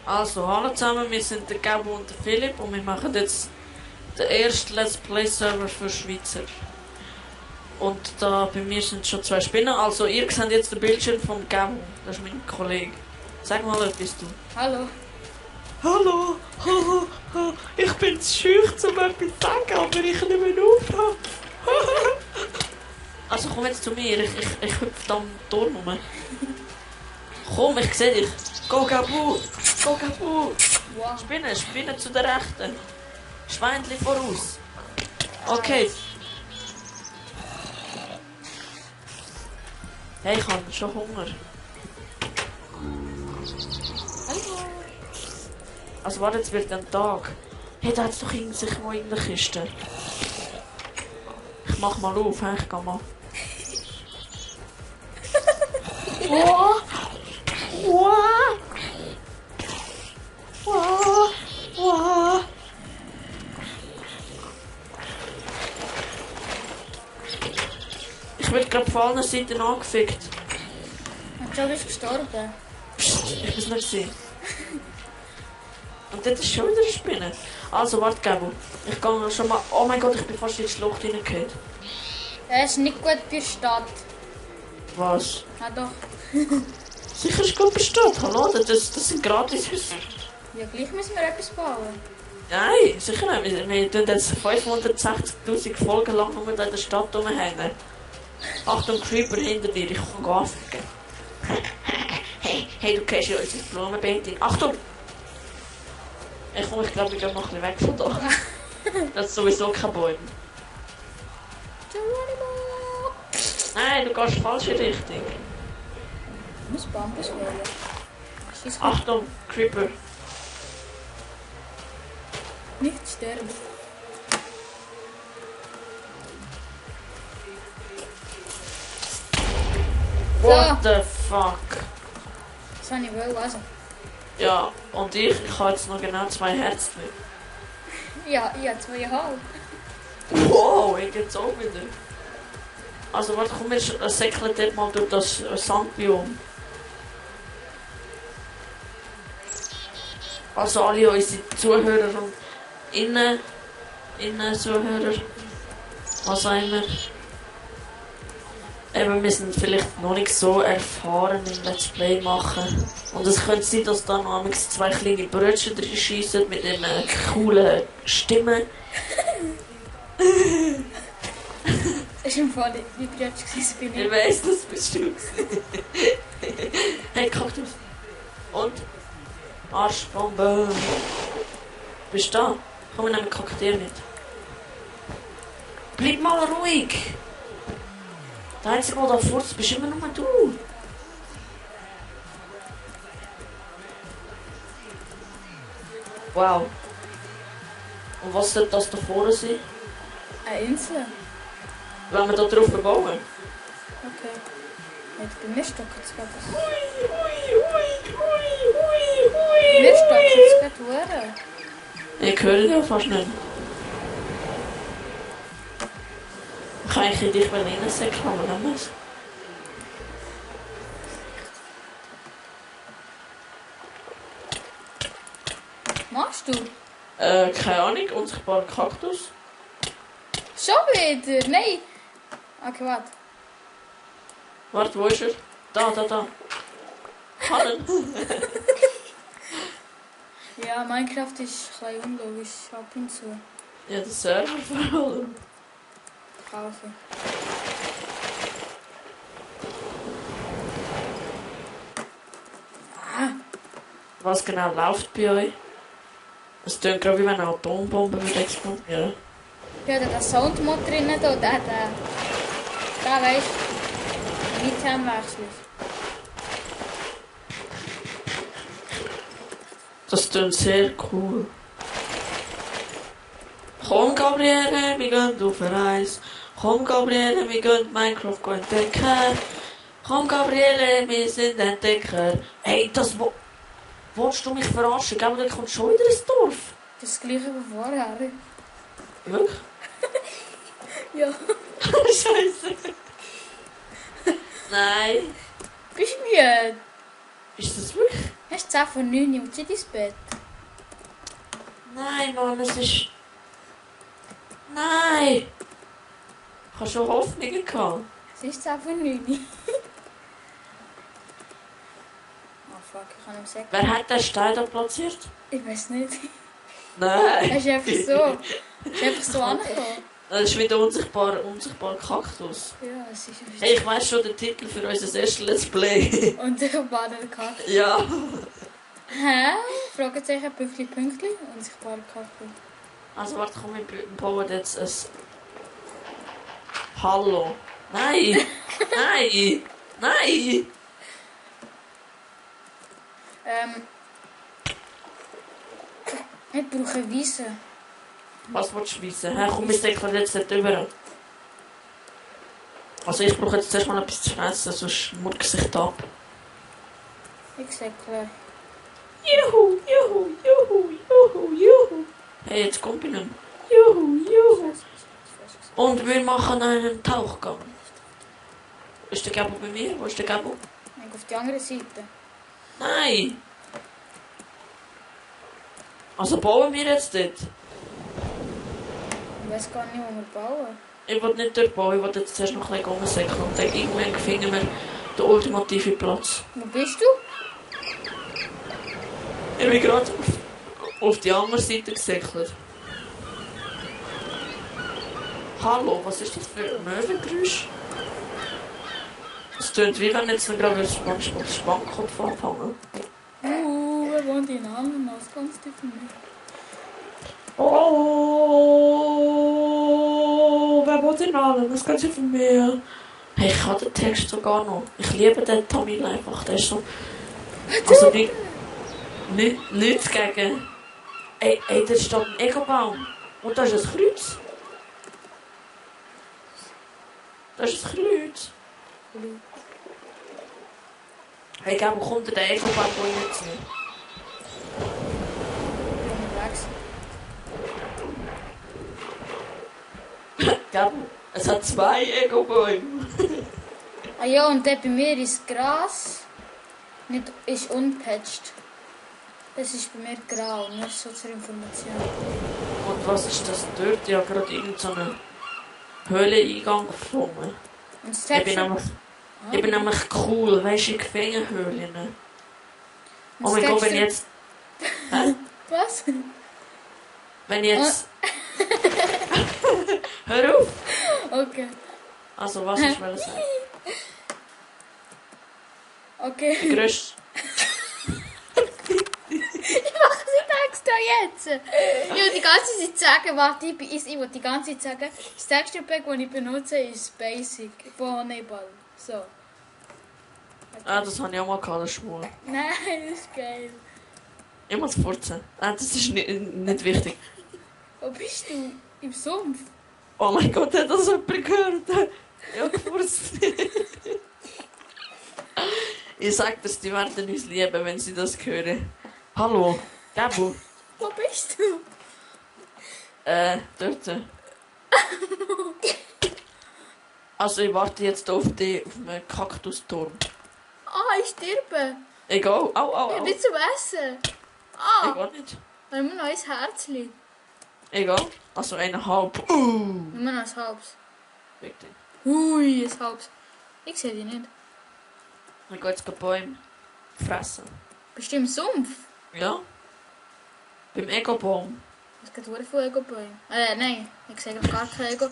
Also, hallo zusammen, wir sind der Gabo und der Philipp und wir machen jetzt den ersten Let's Play Server für Schweizer. Und da bei mir sind schon 2 Spinner, also ihr seht jetzt den Bildschirm vom Gabo, das ist mein Kollege. Sag mal etwas, du. Hallo. Hallo, ich bin zu schüch, um etwas zu sagen, aber ich nicht mehr auf. Also komm jetzt zu mir, ich hüpfe da am Turm rum. Komm, ich seh dich. Go Gabu! Go Gabu! Wow. Spinne zu der Rechten. Schweinli voraus. Okay. Hey, ich habe schon Hunger. Hallo. Also warte, jetzt wird ein Tag. Hey, da hat's doch irgendwo in der Kiste. Ich mach mal auf, hey, ich geh mal. Wow! Wow! Wow! Wow! Ich werde gerade von allen Seiten angefickt. Und schon bist du gestorben. Psst, ich bin's nicht gesehen. Und dort ist schon wieder eine Spinne. Also, warte, Gabo. Ich gehe schon mal... Oh mein Gott, ich bin fast in die Schlucht hineingefallen. Das ist nicht gut bei der Stadt. Was? Ah doch. Sicher ist gut bestellt, hallo? Das sind gratis. Ja, gleich müssen wir etwas bauen. Nein, sicher nicht. Wir tun jetzt 560'000 Folgen lang nur in der Stadt rumhängen. Achtung, Creeper hinter dir, ich kann anfangen. Hey, du kennst ja unser Blumenbeet. Achtung! Ich glaube, ich gehe noch ein bisschen weg von da. Das ist sowieso kein Bäume. Geronimo! Nein, du gehst falsche Richtung. Ich muss Bambus wählen. Schieß Achtung, Creeper. nicht sterben. What the fuck? Das habe ich wohl also. Ja, und ich habe jetzt noch genau 2 Herzen. Ja, ich habe 2,5. Wow, ich geht's auch wieder. Also warte, komm, wir säckeln dort mal durch das Sandbiom. Also alle unsere Zuhörer und Innen Zuhörer, was auch immer. Eben, wir sind vielleicht noch nicht so erfahren im Let's Play machen. Und es könnte sein, dass da noch 2 kleine Brötchen drin schiessen mit einer coolen Stimme. Das war im Fall nicht wie Brötchen bin Ich ich. weiss, das bist du. Hey, Kaktus. Und? Arschbombe. Bist du da? Komm, wir nehmen Kakteen mit. Bleib mal ruhig. Der einzige, der da furzt, bist immer nur du. Wow. Und was sollte das da vorne sein? Eine Insel? Wenn wir da drauf bauen? Okay. Jetzt bei mir stockt es gerade. Hui, hui, hui, hui, Bei mir stockt es gerade Huren. Ich höre dich fast nicht. Ich kann eigentlich dich reinsäckeln, aber dann was? Machst du? Keine Ahnung, unsichtbarer Kaktus. Schon wieder? Nein! Okay, warte. Warte, wo ist er? Da. Hallen. Ja, Minecraft ist ein bisschen unlogisch ab und zu. Ja, der Server vor allem. Kaufen. Was genau läuft bei euch? Es klingt gerade wie wenn eine Atombombe explodieren. Ja, da der Soundmod drinnen, da, der weißt du, mit Themenwechsel. Das klingt sehr cool. Komm, Gabriele, wir gehen auf eine Reise. Komm, Gabriele, wir gehen Minecraft entdecken. Komm, Gabriele, wir sind Entdecker. Hey, das willst du mich verarschen? Gell, da kommt schon wieder ins Dorf. Das ist das gleiche wie vorher. Wirklich? Ja. Scheiße. Nein. Bist du müde? Ist das wirklich? Hast ist 10 vor 9 Uhr und zieht ins Bett. Nein, Mann, es ist... Nein! Ich habe schon Hoffnungen gehabt. Es ist 10 vor 9 Uhr. Oh fuck, ich kann ihm sagen. Wer hat den Stein da platziert? Ich weiß nicht. Nein! Er ist einfach so. Er ist einfach so angekommen. Das ist wieder unsichtbar Kaktus. Ja, es ist einfach Hey, ich weiss schon den Titel für unser erstes Let's Play. Und ich bade den Kaktus. Ja. Hä? Fragezeichen, Pünktli, Pünktli. Unsichtbarer Kaktus. Also warte, komm, wir bauen jetzt ein... Hallo. Nein! Nein! Nein! Ich brauche Wiese. Was willst du wissen? Hey, komm, wir stecken jetzt nicht rüber. Also ich brauche jetzt zuerst mal etwas zu fressen, sonst murkt sich da ab. Ich säckle. Juhu, juhu, juhu, juhu, juhu. Hey, jetzt kommt ich nicht mehr. Juhu, juhu. Und wir machen einen Tauchgang. Ist der Gabo bei mir? Wo ist der Gabo? Ich gehe auf die andere Seite. Nein! Also bauen wir jetzt dort? Ich weiß gar nicht, wo wir bauen. Ich will nicht dort bauen, ich will jetzt zuerst noch ein bisschen rumsäckeln und dann irgendwann finden wir den ultimativen Platz. Wo bist du? Ich bin gerade auf die andere Seite gesäckelt. Hallo, was ist das für ein Möwengeräusch? Es tönt wie wenn jetzt noch gerade ein Spannкopf anfangen. Wer wohnt in Ananas? Kannst du von mir? Oh, wer wohnt in Allen? Das kannst du von mir. Hey, ich habe den Text sogar noch. Ich liebe den Tamil einfach. Der ist so... Also nichts gegen... Ey, da steht ein Egobaum. Und da ist ein Kreuz. Da ist ein Kreuz. Hey, Gabo, kommt der Egobaum reinziehen? Gabo, es hat 2 Egobäume. Ah ja, und der bei mir ist Gras. Nicht, ist unpatched. Das ist bei mir grau, nur so zur Information. Und was ist das dort? Ich habe gerade irgendeinen Höhleneingang gefunden. Und das Ich bin nämlich cool, weißt du, in Gefängenhöhlen. Oh mein Gott, wenn ich jetzt... Hä? Was? Wenn ich jetzt... Hör auf! Okay. Also, was ich will sagen? Okay. Grösst... Ich mache es nicht extra jetzt. Ich will die ganze Zeit sagen, warte, ich will die ganze Zeit sagen, das Texture-Pack, das ich benutze, ist Basic von Honeyball. So. Okay. Ah, das habe ich auch mal gehabt, das Schwul. Nein, das ist geil. Ich muss furzen. Ah, das ist nicht wichtig. Wo bist du? Im Sumpf? Oh mein Gott, hat das jemand gehört? Ja, gefurzt. Ich sag das, die werden uns lieben, wenn sie das hören. Hallo, Gabo. Wo bist du? Dort. Also ich warte jetzt auf den Kaktusturm. Ah, ich sterbe. Egal, au. Ich bin zum Essen. Ah, Egal nicht. wir haben noch ein Herzchen. Egal, also 1,5. Wir haben noch ein halbes. Wirklich. Hui, ein halbes. Ich sehe die nicht. Ich gehe jetzt Bäume fressen. Bist du im Sumpf? Ja? Beim Egobaum. Es gibt sehr viele Ego-Bäume. Nein, ich sehe gar keinen Ego.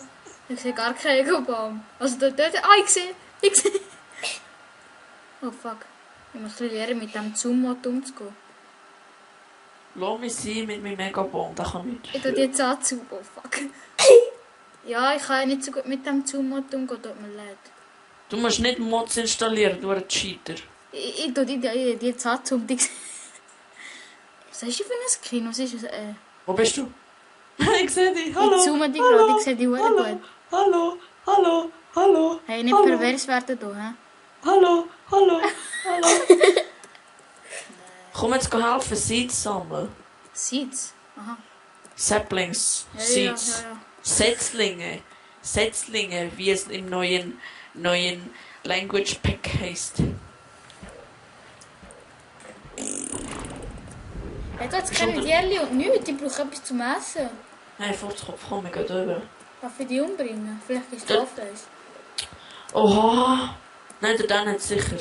Ich sehe gar keinen Ego-Baum. Also dort. Ah, ich sehe. Oh fuck. Ich muss lernen, mit dem Zoom-Mode umzugehen. Lass mich sein mit meinem Egobaum, das kann nicht. Ich tue die jetzt anzu. Oh fuck. Ja, ich kann nicht so gut mit dem Zoom-Mode umgehen, tut mir leid. Du musst nicht Mods installieren, du ein Cheater. Ich tue die jetzt anzu. Was hast du für ein Screen? Was ist das? Wo bist du? Ich sehe dich, hallo. Ich zoome dich gerade, ich sehe dich sehr gut. Hallo. Hey, nicht pervers werden hier, hä? Hallo. Komm jetzt helfen, Seeds sammeln. Seeds? Aha. Saplings, Ja, Seeds. ja. Setzlinge, wie es im neuen Language Pack heißt. Hat jetzt keine Tierchen und nichts, die brauchen etwas zum Essen. Hey, Furzkopf, komm, wir gehen rüber. Darf ich die umbringen? Vielleicht ist es Fleisch. Oha! Nein, der Dan hat sicher.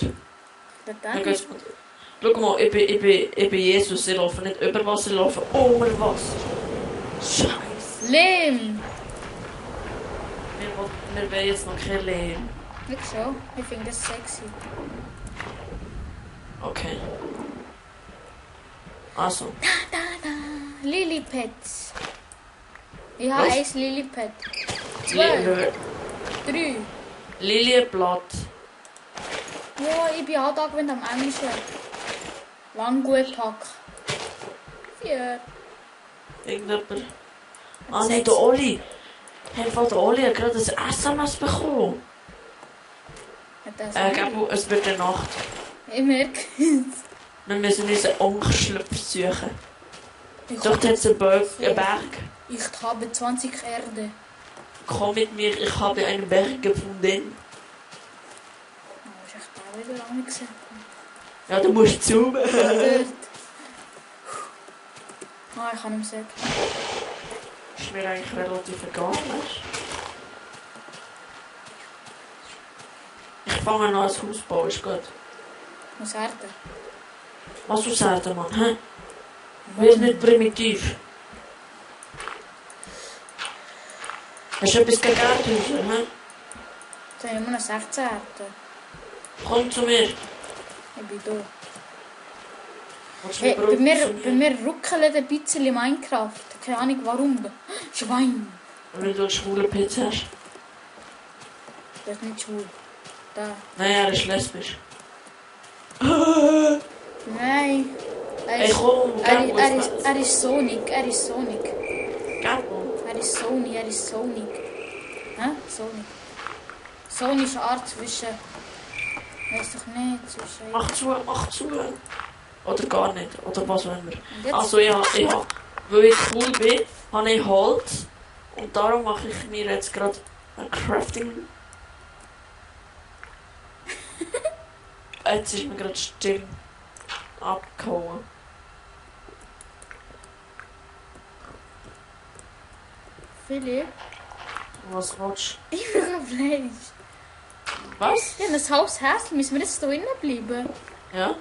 Dann Schau mal, ich bin Jesus, ich laufe nicht über Wasser, ich laufe unter Wasser. Scheiße. Lehm! Wir wollen jetzt noch kein Lehm. Ich schon. Ich finde das sexy. Okay. Also. Da. Lilipads. Ich habe Was? 1 Lilipad. 2. 3. Lilienblatt. Ja, ich bin auch da gewöhnt am Englischen. Langutpack. 4. Irgendjemand. Ah nein, der Oli. Hey, der Oli hat gerade ein SMS bekommen. Gabu, es wird eine Nacht. Ich merke es. Wir müssen unseren Onkelschlüpfer suchen. Dort hat es einen Berg. Ich habe 20 Erde. Komm mit mir, ich habe einen Berg gefunden. Oh, das ist echt auch wieder lange gesehen. Ja, du musst zoomen. Dort. Ah, ich kann ihm sagen. Ist mir eigentlich relativ egal, weißt du? Ich fange noch ein Haus bauen, ist gut. Aus Erde. Was du sagst, Mann, hä? Wir sind nicht primitiv. Hast du etwas gegen Erdhäuser, hä? Jetzt habe ich immer noch 16 Erde. Komm zu mir. Ich bin da. Willst du Hey, mir Brot bei mir ruckelt ein bisschen Minecraft. Keine Ahnung warum. Schwein. Weil du eine schwule Pizza hast. Das ist nicht schwul. Da. Nein, er ist lesbisch. Nein. Ey, komm, Er ist Sonic. Er ist Sonic. Gabu. Er ist Sonic. Hä? Sonic. Sonic ist eine Art zwischen... Weiß doch nicht. Zwischen... Mach zu. Oder gar nicht. Oder was auch immer. jetzt? Also ja, weil ich cool bin, habe ich Holz. Und darum mache ich mir jetzt gerade ein Crafting. Jetzt ist mir gerade still abgehauen. Philipp, Was willst ich brauche Fleisch. du? Was? Ja, das Haus hässlich. Müssen wir jetzt hier drinnen bleiben? Ja?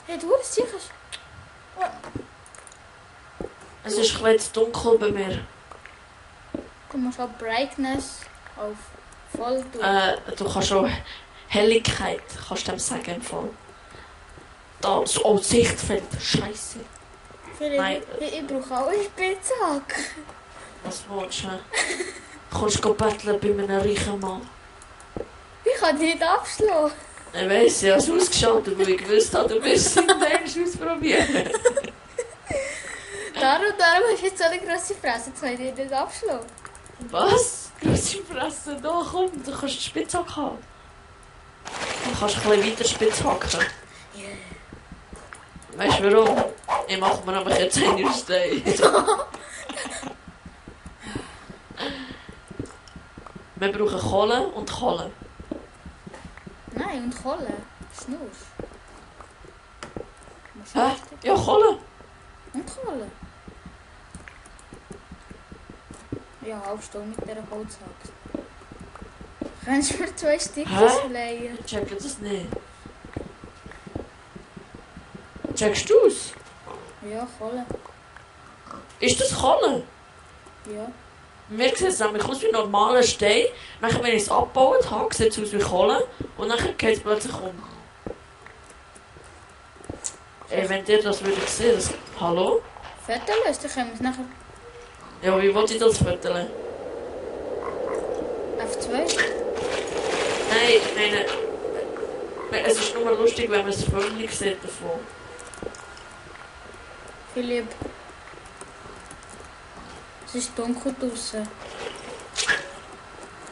Hey, du bist sicher... Oh. Es ist ein bisschen dunkel bei mir. Du musst auch Brightness auf voll tun. Du kannst auch Helligkeit, kannst du dem sagen im Fall. Da, oh, Sichtfeld, Scheiße. Philipp, Nein. ich brauche auch eine Spitzhacke. Was willst du? Kannst du betteln bei einem reichen Mann? Ich kann dich nicht abschlagen. Ich weiss, ich habe es ausgeschaltet, weil ich gewusst habe, du wirst es irgendwann ausprobieren. Darum hast du jetzt so eine grosse Fresse, jetzt kann ich dich nicht abschlagen. Was? Grosse Fresse, da komm, du kannst die Spitzhacke haben. Du kannst ein bisschen weiter Spitzhacken. Weißt du warum? Ich mache mir nämlich jetzt einen Stein. Wir brauchen Kohle und Kohle. Nein, und Kohle. Schnurr. Hä? Ja, Kohle. Und Kohle. Ja, aufstehen mit dieser Holzhaxe. Kannst du mir 2 Stickers leihen? Ich checke das nicht. Checkst du es? Ja, Kohle. Ist das Kohle? Ja. Mir sieht es nämlich aus wie ein normaler Stein. Nachher, wenn ich es abgebaut habe, sieht es aus wie Kohle. Und dann geht es plötzlich um. Ey, wenn ihr das würdet sehen, das... Hallo? Fotos, dann können wir es nachher Ja, wie wollt ihr das fotografieren? auf 2. Nein, ich meine... Es ist nur lustig, wenn man es völlig sieht davon. Philipp. Es ist dunkel draußen.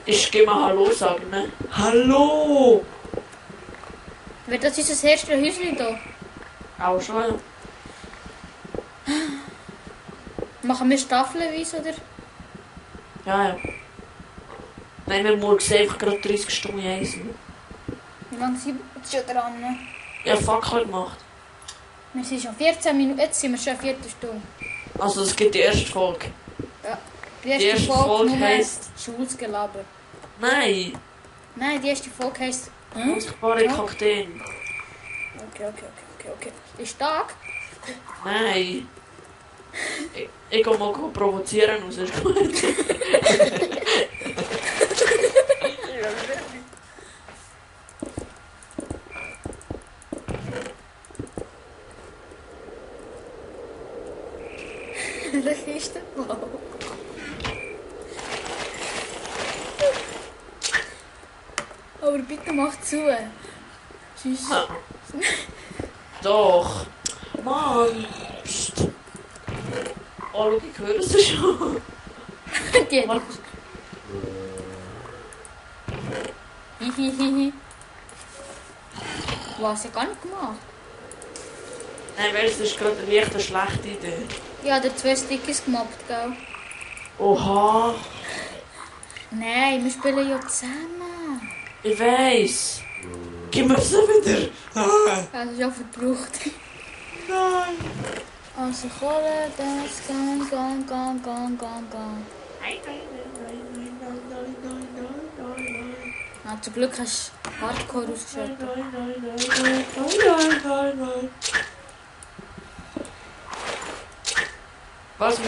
Ich geh mal Hallo sagen, ne? Hallo! Wird das unser erstes Häuschen hier? Auch schon, ja. Machen wir staffelweise, oder? Ja, ja. Nein, wir müssen einfach gerade 30 Stunden essen. Wie lange sind wir schon dran? Ja, Fackel gemacht. Wir sind schon 14 Minuten, jetzt sind wir schon eine Viertelstunde. Also es gibt die erste Folge. Ja. Die erste Folge nur heisst... Schulsgelaber. Nein! Nein, die erste Folge heisst... Unsichtbare Kakteen. Okay. Ist stark? Nein! Ich gehe mal provozieren und es ist gut. Das ist der Ball. Aber bitte mach zu. Sonst... Doch! Mann! Psst! Oh, schau, ich höre es schon. Die Hihihihi. Was ja gar nicht gemacht. Nein, weil es ist gerade eine echt schlechte Idee. Ja, der 2 Stickers gemobbt, gell? Oha! Nein, wir spielen ja zusammen. Ich weiss! Gib mir sie wieder! Also schon verbraucht. Nein! Also Kohle, das, gang. Ah, zum Glück hast du Hardcore ausgeschaltet. Was